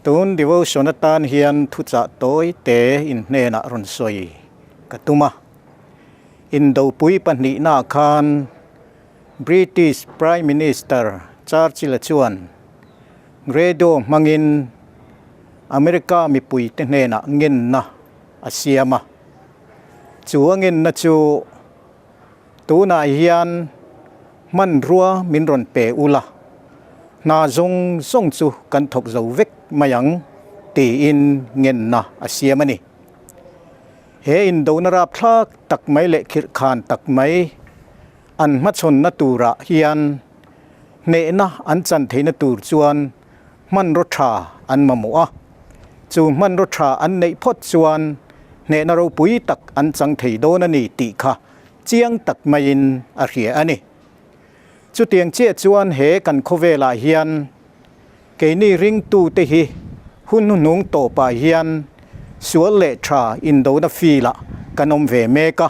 Tun devotion atan hian thuchah tawi te in hnenah rawn sawi ka tum a. Indopui pahnihnaah khan British Prime Minister Churchill-a chuan radio hmangin America mipuite hnenah ngenna a siam a. Chu a ngenna chu Tunah hian hmanrua min rawn pe ula, hna zawng zawng chu kan thawk zo vek mai ang tiin ngenna a siam a ni. He indona rapthlak tak mai leh khirhkhan tak mai an hmachhawnna turah hian hnehna an chan theihna tur chuan hmanraw tha an mamawh a, chu hmanraw tha an neih phawt chuan hnehna ropui tak an chang thei dawn a ni tih kha chiang tak maiin a hria a ni. Chutiang chiah chuan he kan khawvelah hian keini ringtute hi hun hnuhnung tawpah hian sual leh tha indona filah kan awm ve mek a,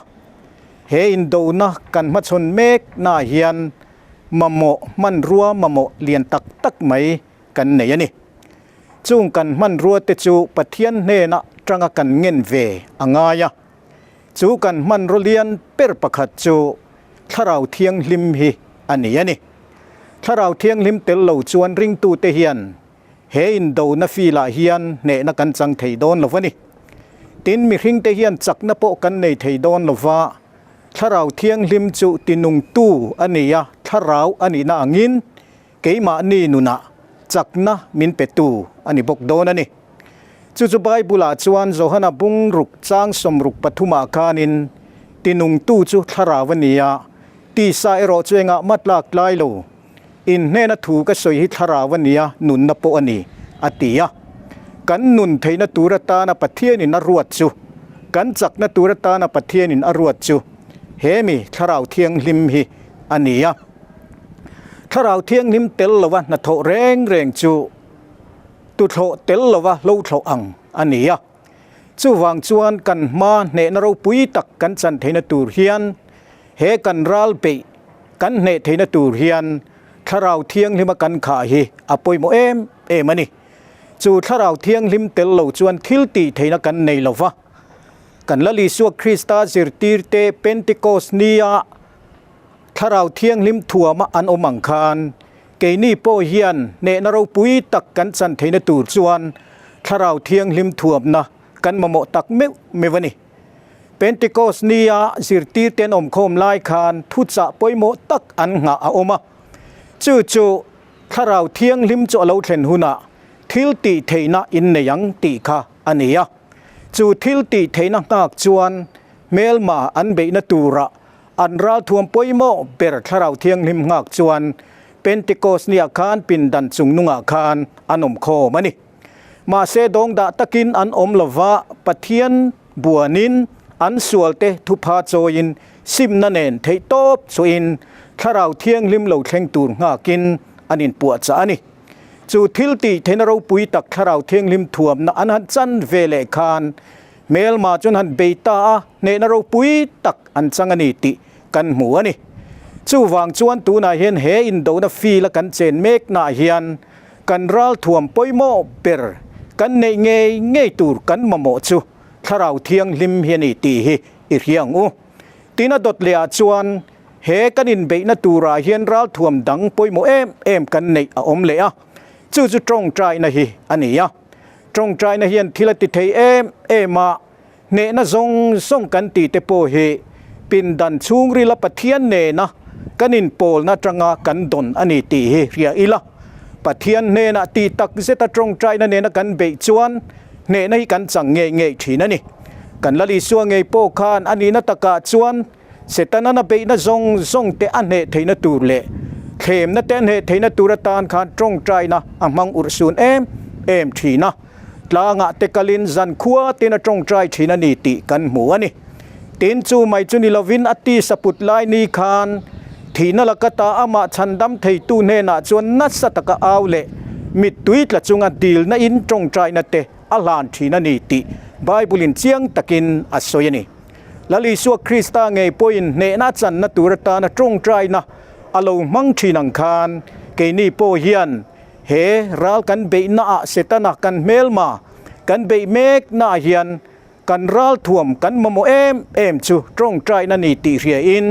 he indona kan hmachhawn mek naah hian mamawh hmanrua mamawh lian tak tak mai kan nei a ni. Chung kan hmanrua te chu Pathian hnena tanga kan ngen ve a ngai a. Chu kan hmanraw lian ber pakhat chu Thlarau Thianghlim hi a ni a ni. Thlarau Thianghlim tel lo chuan ringtute hian he indona filah hian hnehna kan chang thei dawn lo va ni. Tin, mihringte hian chakna pawh kan nei thei dawn lo va, Thlarau Thianghlim chu tinungtu a ni a, Thlarau a nihna angin keimahni nunah chakna min petu a ni bawk dawn a ni. Chu chu Bible-ah chuan Johana bungruk chang sawmruk pathumah khanin tinungtu chu Thlarau a ni a, tisa erawh chu engah mah tlak tlai lo. In hnena thu ka sawi hi Thlarau a ni a, nunna pawh a ni, a ti a. Kan nun theihna tur atana Pathianin a ruat chu, kan chakna tur atana Pathianin a ruat chu he mi Thlarau Thianghlim hi a ni a. Thlarau Thianghlim tel lova hnathawh reng reng chu tuthlawh tel lova hlothlawh ang a ni a. Chuvang chuan kan hma hnehna ropui tak kan chan theihna tur hian he kan ral peih kan hneh theihna tur hian Thlarau Thianghlima kan khah hi a pawimawh em em a ni. Chu Thlarau Thianghlim tel lo chuan thil tih theihna kan nei lo va. Kan Lal Isua Krista zirtirte Pentecost nia Thlarau Thianghlim thuama an awm ang khan keini pawh hian hnehna ropui tak kan chan theihna tur chuan Thlarau Thianghlim thuamna kan mamawh tak meuh meuh a ni. Pentecost nia zirtirte an awmkhawm lai khan thuchah pawimawh tak an nghah a awm a. Chu chu Thlarau Thianghlim chu a lo thlen hunah thil tih theihna in nei ang tih kha a ni a. Chu thil tih theihna nghak chuan hmelma an beihna turah an ralthuam pawimawh ber Thlarau Thianghlim nghak chuan Pentecost nia khan pindan chungnungah khan an awmkhawm a ni. Mahse dawngdah takin an awm lova, Pathian buanin an sualte thupha chawiin simna nen theih tawp chuin Thlarau Thianghlim lo thleng tur nghakin an inpuahchah a ni. Chu thil tih theihna ropui tak Thlarau Thianghlim thuamna an han chan ve leh khan hmelma chuan han bei ta a, hnehna ropui tak an chang a ni tih kan hmu a ni. Chuvang chuan tunah hian he indona field a kan chen meknaah hian Kan ralthuam pawimawh ber kan neih ngei ngei tur kan mamawh chu Thlarau Thianghlim hi a ni tih hi i hria ang u. Tin a dawt leh ah chuan he kan inbeihna turah hian ralthuam dang pawimawh em em kan neih a awm leh a, chu chu tawngtaina hi a ni a. Tawngtaina hian thil a ti thei em em a, hnehna zawng zawng kan tih te pawh hi pindan chhungrila Pathian nena kan inpawlna atanga kan dawn a ni tih hi hria ila. Pathian hnenah tih tak zeta tawngtaina nena kan beih chuan hnehna hi kan chang ngei ngei thin a ni. Kan Lal Isua ngei pawh khan a nihna takah chuan Setana na beihna zawng zawng te a hneh theihna tur leh thlemna te a hneh theihna tur atan khan tawngtaina a hmang urhsun em em thin a. Tlangah te kalin zan khua tin a tawngtai thin a ni tih kan hmu a ni. Tin chu mai chu ni lovin a tisa put lai ni khan thihna laka ta amah chhandam theitu hnenah chuan nasa taka au leh mittui tla chunga dilna in tawngtaina te a hlan thin a ni tih Bible in chiang takin a sawi a ni. Lal Isua Krista ngei pawhin hnehna a channa tur atana tawngtaina a lo hmang thin ang khan keini pawh hian. He ral kan beihnaah Setana kan hmelma kan beih meknaah hian kan ral thuam kan mamawh em em chu tawngtaina ni tih hriain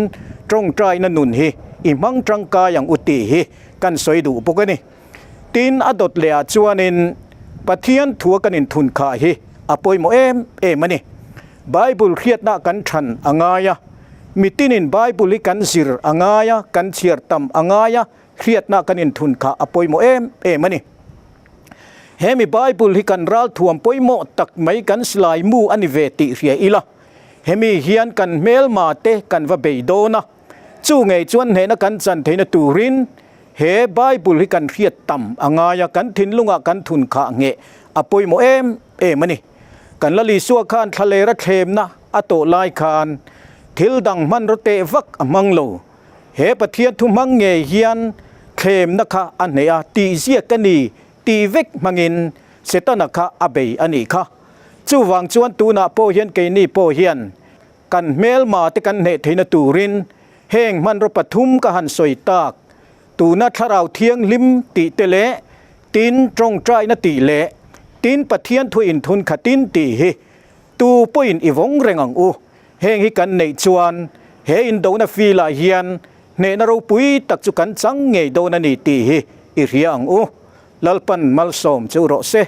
tawngtaina nun hi i hmang tangkai ang u tih hi kan sawi duh bawk a ni. Tin, a dawt lehah chuanin Pathian thua kan inthun khah hi a pawimawh em em a ni. Bible hriatna kan than a ngai a, mitinin Bible hi kan zir a ngai a, kan chhiar tam a ngai a, hriatna kan inthun khah a pawimawh em em a ni. He mi Bible hi kan ralthuam pawimawh tak mai kan silai mu a ni ve tih hria ila, hemi hian kan hmelma te kan va bei dawn a, Chu ngei chuan hnehna kan chan theihna turin he Bible hi kan hriat tam a ngai a, kan thinlungah kan thun khah ngheh a pawimawh em em a ni. Kan la Lisua khan thlalera thlemna a tawh lai khan thil dang hmanraw teh vak a hmang lo. He Pathian thu hmang ngei hian thlemna kha a hneh a, tihziak a ni tih vek hmangin Setana kha a bei a nih kha. Chuvang chuan tunah pawh hian keini pawh hian Kan hmelma te kan hneh theihna turin heng hmanraw pathum ka han sawi tak, tuna Thlarau Thianghlim tih te leh tin tawngtaina tih leh tin Pathian thu inthun khatin tih hi tu pawhin i vawng reng ang u. Heng hi kan neih chuan he indona filah hian hnehna ropui tak chu kan chang ngei dawn a ni tih hi i hria ang u. Lalpan malsawm chu rawh se.